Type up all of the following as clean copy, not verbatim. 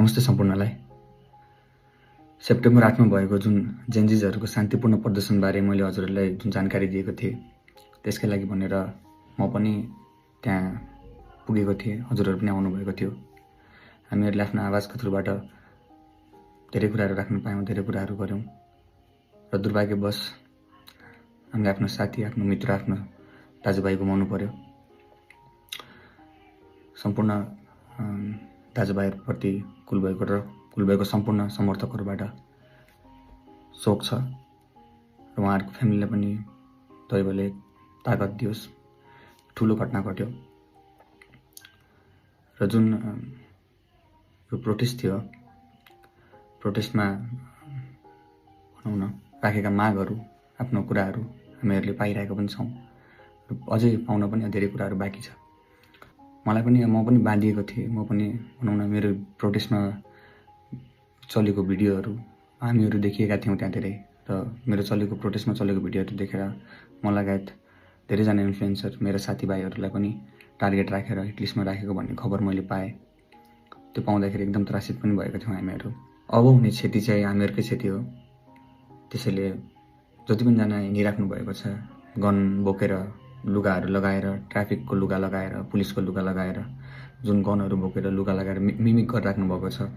नमस्ते सम्पूर्णलाई। सेप्टेम्बर 8 मा भएको जुन जेनजिजहरूको शान्तिपूर्ण प्रदर्शनबारे मैले हजुरहरूलाई जुन जानकारी दिएको थिएँ, त्यसकै लागि भनेर म पनि त्यहाँ पुगेको थिएँ, हजुरहरू पनि आउनुभएको थियो। हामीहरूले आफ्नो आवाजको थ्रुबाट धेरै कुराहरू राख्न पायौँ, धेरै कुराहरू गऱ्यौँ र दुर्भाग्यवश हामीले आफ्नो साथी, आफ्नो मित्र, आफ्नो दाजुभाइ गुमाउनु पर्यो। सम्पूर्ण दाजुभाइहरूप्रति कुलभाइको सम्पूर्ण समर्थकहरूबाट शोक छ र उहाँहरूको फ्यामिलीलाई पनि दैवले ताकत दियोस्। ठुलो घटना घट्यो र जुन यो प्रोटेस्ट थियो, प्रोटेस्टमा भनौँ न राखेका मागहरू, आफ्नो कुराहरू हामीहरूले पाइरहेको पनि छौँ र अझै पाउन पनि धेरै कुराहरू बाँकी छ। म पनि बाँधिएको थिएँ। म पनि भनौँ न मेरो प्रोटेस्टमा चलेको भिडियोहरू हामीहरू देखिएका थियौँ त्यहाँ धेरै, र मेरो प्रोटेस्टमा चलेको भिडियोहरू देखेर म लगायत धेरैजना इन्फ्लुएन्सर मेरा साथीभाइहरूलाई पनि टार्गेट राखेर हिटलिस्टमा राखेको भन्ने खबर मैले पाएँ। त्यो पाउँदाखेरि एकदम त्रासित पनि भएको थियौँ हामीहरू। अब हुने क्षति चाहिँ हामीहरूकै क्षति हो। त्यसैले जति पनि जना हिँडिराख्नु भएको छ, गन बोकेर, लुगाहरू लगाएर, ट्राफिकको लुगा लगाएर, पुलिसको लुगा लगाएर, जुन गनहरू बोकेर लुगा लगाएर मिमिक गरिराख्नु भएको छ,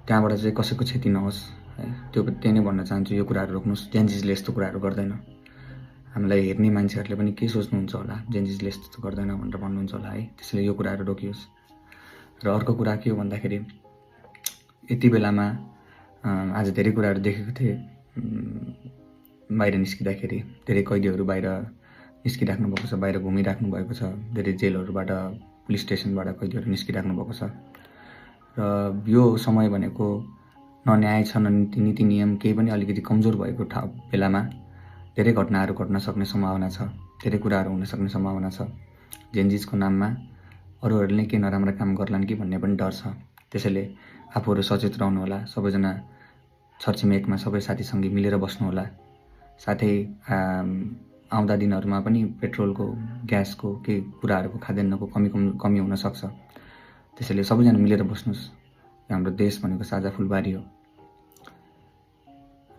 त्यहाँबाट चाहिँ कसैको क्षति नहोस् है। त्यही नै भन्न चाहन्छु। यो कुराहरू रोक्नुहोस्। जेनजिजले यस्तो कुराहरू गर्दैन। हामीलाई हेर्ने मान्छेहरूले पनि के सोच्नुहुन्छ होला, जेनजिजले यस्तो गर्दैन भनेर भन्नुहुन्छ होला है। त्यसैले यो कुराहरू रोकियोस्। र अर्को कुरा के हो भन्दाखेरि, यति बेलामा आज धेरै कुराहरू देखेको थिएँ। बाहिर निस्किँदाखेरि धेरै कैदीहरू बाहिर निस्किराख्नु भएको छ, बाहिर घुमिराख्नु भएको छ। धेरै जेलहरूबाट, पुलिस स्टेसनबाट कैदीहरू निस्किराख्नु भएको छ। र यो समय भनेको न न्याय छ, न नीति नियम, केही पनि अलिकति कमजोर भएको बेलामा धेरै घटनाहरू घट्न सक्ने सम्भावना छ, धेरै कुराहरू हुन सक्ने सम्भावना छ। जेनजिजको नाममा अरूहरूले के नराम्रो काम गर्लान् कि भन्ने पनि डर छ। त्यसैले आफूहरू सचेत रहनुहोला। सबैजना छरछिमेकमा सबै साथीसँगै मिलेर बस्नुहोला। साथै आउँदा दिनहरूमा पनि पेट्रोलको, ग्यासको, केही कुराहरूको, खाद्यान्नको कमी हुन सक्छ। त्यसैले सबैजना मिलेर बस्नुहोस्। हाम्रो देश भनेको साझा फुलबारी हो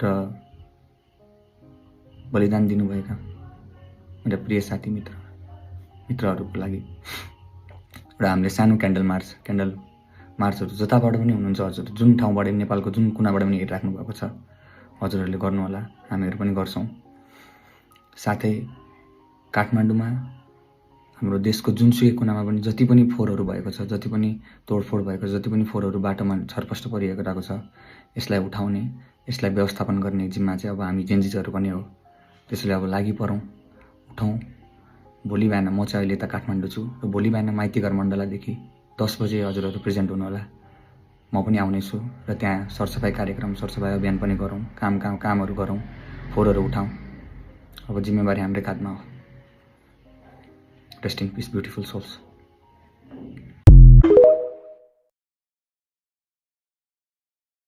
र बलिदान दिनुभएका मेरा प्रिय साथी मित्रहरूको लागि र हामीले सानो क्यान्डल मार्चहरू जताबाट पनि हुनुहुन्छ हजुर, जुन ठाउँबाट पनि, नेपालको जुन कुनाबाट पनि हेरिराख्नु भएको छ, हजुरहरूले गर्नुहोला। हामीहरू पनि गर्छौँ। साथै काठमाडौँमा, हाम्रो देशको जुनसुकै कुनामा पनि जति पनि फोहोरहरू भएको छ, जति पनि तोडफोड भएको छ, जति पनि फोहोरहरू बाटोमा छरपष्ट परिरहेको छ, यसलाई उठाउने, यसलाई व्यवस्थापन गर्ने जिम्मा चाहिँ अब हामी जेनजिजहरू पनि हो। त्यसैले अब लागि परौँ, उठौँ। भोलि बिहान, म चाहिँ अहिले त काठमाडौँ छु, र भोलि बिहान माइतीघर मण्डलादेखि 10 बजे हजुरहरू प्रेजेन्ट हुनुहोला। म पनि आउनेछु र त्यहाँ सरसफाइ कार्यक्रम, सरसफाइ अभियान पनि गरौँ, कामहरू गरौँ, फोहोरहरू उठाउँ। अब जिम्मेवारी हाम्रै काँधमा हो। Rest in peace beautiful souls.